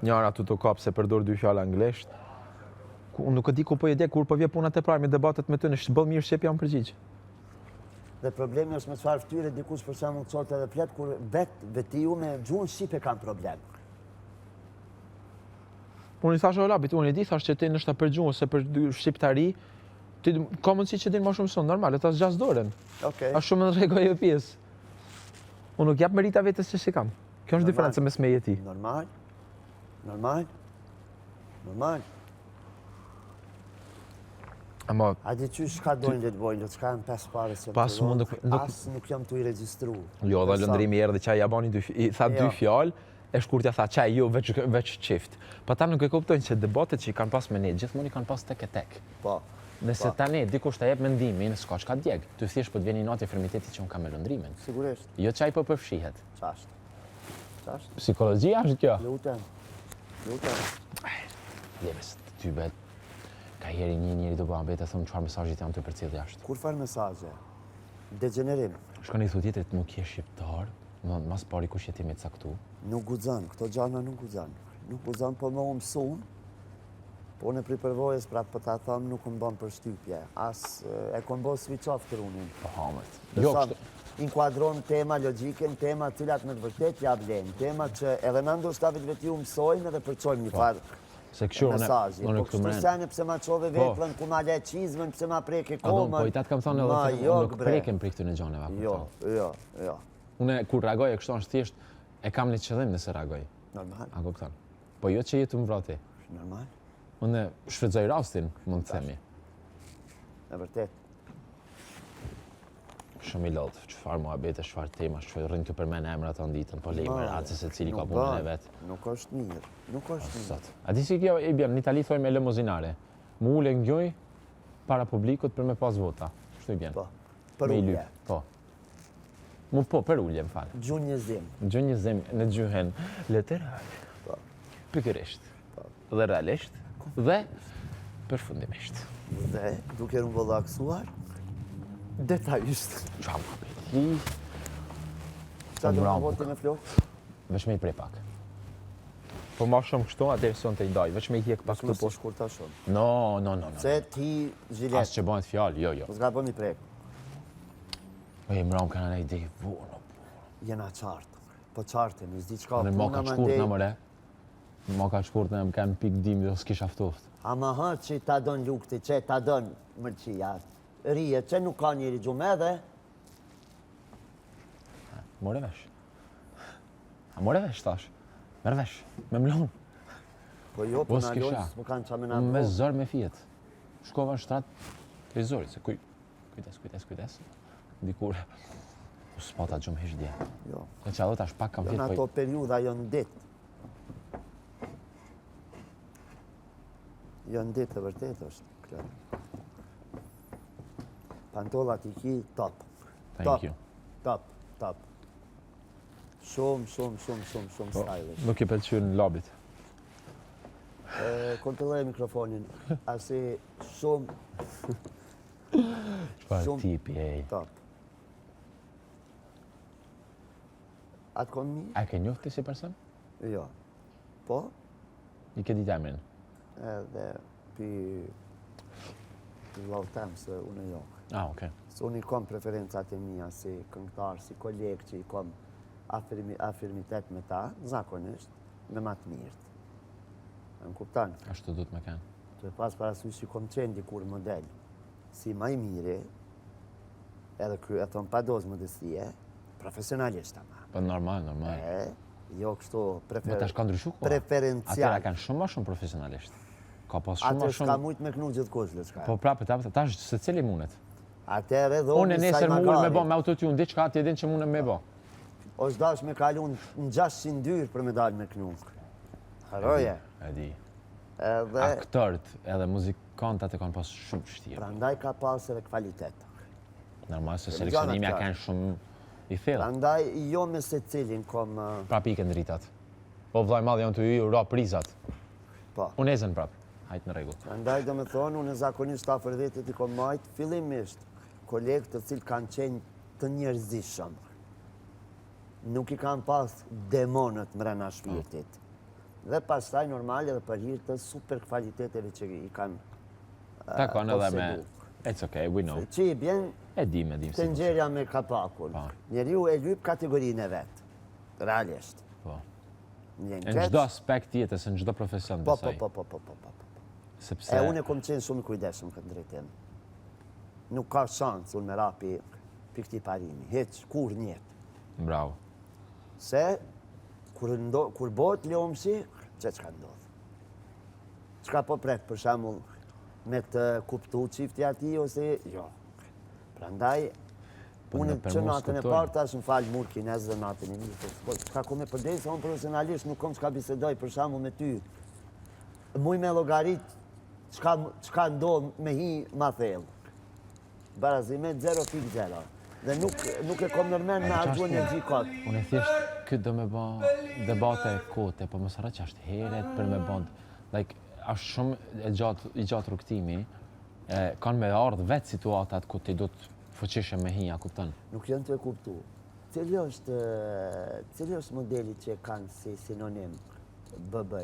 Njëra tu të kap se përdor dy fjalë anglisht. Ku, unë nuk e di ku po je kur po vje puna te prajmi debatet me ty në shbëll mirë shqip jam përgjigj. Dhe problemi është me çfarë fytyre dikush për shembull çohet edhe flet kur vet vetiu me gjuhën shqipe kanë problem. Unë i thashë o labit, unë e di, thashë që ti ndoshta për gjuhën ose për shqiptari, ti ka mundësi që din më shumë son, normal, e ta zgjas dorën. Okej. A shumë në rregull ajo pjesë. Unë nuk jap merita vetes që s'i kam. Kjo është diferenca mes meje e ti. Normal. Normal. Normal. Ama A di qysh çka dojnë le të bojnë, le çka janë pesë pare se Pas mund nuk, nuk, as nuk jam tu i regjistru. Jo, dhe Lëndrimi erdhi që ja bani dy, i tha dy jo. fjalë, e shkurtja tha qaj jo veç veç çift. Po ata nuk e kuptojnë që debatet që i kanë pas me ne, gjithmonë i kanë pas tek e tek. Po. Nëse po. tani dikush ta jep mendimin, s'ka çka djeg. Ty thjesht po të vjen inati fermiteti që unë kam me Lëndrimin. Sigurisht. Jo që ai po përfshihet. Qashtu. Qashtu. Psikologjia është kjo. Lutem. Lutem. Leve se ty bet Ka heri një njeri të bëha betë e thonë çfarë mesazhi jam tu përcjell jashtë. Kur farë mesazhe? Degenerim. Shkon i thu tjetrit nuk je shqiptar, më mas pari kush je ti me caktu? Nuk guxon, këto gjana nuk guxon. Nuk guxon, po më unë mësun, po unë prej përvojës, pra po ta them, nuk më bën përshtypje. As e kom bo switch off trunin. Po hamët. Jo, kështu. Inkuadron tema logjike, në tema cilat me të vërtet ja vlen, tema që edhe na ndoshta vetvetiu mësojmë edhe përçojmë një po. farë Se kështu unë, mesazhi. unë Po këtu kështu mren. sene pse ma çove Po. vetvën, ku ma le çizmën, pse ma preke A do, komën. po i ta të kam thonë edhe Ma të, unë jok nuk bre. prekem prej këtyre gjaneve, a Jo, kupton? jo, jo. Unë kur reagoj e kështu është thjesht e kam një qëllim nëse reagoj. Normal, A kupton? Po jo që je tu më vra ti. normal. Unë shfrytëzoj rastin, mund të themi. E vërtet. Shumë i lodhë, çfarë muhabete, çfarë tema, çfarë rrin të përmend emra të ditën, po lejmë ratë se secili ka punën e vet. Nuk është mirë, nuk është mirë. Sot. A di si kjo i bjen, në Itali thojmë elemozinare. Mu ule ngjoj para publikut për me pas vota. Kështu i bjen. Po, për ulje. Po. Mu po, për ulje, më falë. Gjunjëzim. Gjunjëzim në gjuhën literale. Po. Pikërisht. Po. Dhe realisht. Dhe përfundimisht. Dhe duke rrumbullaksuar detajisht. Qa më peti? Qa do të voti me flokë? Veç me i pre pak. Po ma shumë kështu, atë son të i daj, veç me i hjek pak të po. shkurta shumë. No, no, no, no. Se ti zhilet. As që bëhet fjalë, jo, jo. Po s'ka bën i prek. Po e mram kanë një ide vonë. Jena qartë. Po qartë, mi s'di çka puna më shkurt në mëre. Ma ka shkurt në më kanë pikë dimri, jo s'kisha ftoft. Ama ha që ta don lukti, që ta don mëlçia. Rije, që nuk ka njeri gjumë edhe. More vesh. A more vesh, tash? Merr vesh, me m'lon. Po jo, po na lon, s'po kanë ça me na Me zor me fjet. Shkova në shtrat, të i zorit, se kuj, kujdes, kujdes, kujdes. Dikur, po s'pata gjumë hiç dje. Jo. Në që tash pak kam jo, fjet. Jo, në po ato periudha jo në ditë. Jo në ditë të vërtet është, Klod. Pantollat i ki top. Thank top, you. Top, top. Shumë, shumë, shumë, shumë, shumë po, stylish. Nuk i pëlqyen labit. Kontrolloje mikrofonin. Asi shumë... Çfarë tipi ej. Top. A të kom mirë? A ke njohë ti si person? Jo. Po? I ke ditë emrin? Edhe pi vllau tem se unë jo. Ah, okej. Se unë i kom preferencat e mia si këngëtar, si koleg që i kom afirmi, afirmitet me ta, zakonisht, me ma të mirët. Më kupton? Ashtu duhet me kenë. Të pas parasysh që kom qenë dikur model, si ma i miri, edhe ky e thon pa dozë modestie, profesionalisht ama. Po normal, normal. E, jo kështu prefer... Po tash ka ndryshu koha. Preferencial. Atëherë kanë shumë ma shumë profesionalisht. Ka pas shumë ma Atëherë shumë... s'ka mujt me knu gjithkush, le çka. Po prapë, prapë, tash secili mundet. Atëherë edhe unë nesër mu ul me bo me autotune diçka ti e din që mundem me bo. Osht dash me kalu në 600 dyrë për me dalë me knu. Harroje. E di. Edhe... Aktorët edhe muzikantat e kanë pas shumë vështirë. Prandaj ka pas edhe kvalitet. Normal se seleksionimi a kanë shumë i thellë. Prandaj jo me secilin kom... Prap ikën dritat. Po vllai madh janë tu ju ra prizat. Po. Unë ezën prap. Hajt në rregull. Prandaj do me thonë, unë zakonisht afër vetit i kom majt, fillimisht kolegë të cilë kanë qenë të njerëzishëm. Nuk i kanë pas demonët mrena shpirtit. Dhe pastaj normal edhe për hir të super kvaliteteve që i kanë Ta kanë edhe me. It's okay, we know. Që i bjen E dim, e dim. si Tenxherja me kapakun. Po. Njeriu e lyp kategorinë e vet. Realisht. Po. Në Në çdo aspekt jetës, në çdo profesion Po, besoj. po, po, po, po, po, po. po. Sepse E unë e kom qenë shumë i kujdesshëm në këtë drejtim. Nuk ka shans unë me ra pi, pi këtij parimi. Hiç, kur njetë. Bravo. Se, kur, ndo, kur bëhet lomshi, që çka ndodh? Çka po pret, për shembull, me të kuptu çifti ati, ose jo. Prandaj, Po unë në për që mos natën e kuptojnë. parë tash më falë mur kinez dhe natën e mirë. Po, po, çka ku me përdej, se unë profesionalisht nuk kom çka bisedoj për shembull me ty. Muj me llogarit çka çka ndodh me hi ma thellë. Barazime 0.0. Dhe nuk nuk e kom nërmen me Qa harxhu është energji kot. Unë e thjesht këtë do me ba debate kote, po mos harro që është heret për me ba, like, është shumë e gjatë, i gjatë rrugëtimi, e, kanë me ardhë vetë situatat ku ti do të fuqishe me hi, a kupton? Nuk janë të e kuptu. Cili është, cili është modeli që e kanë si sinonim BB?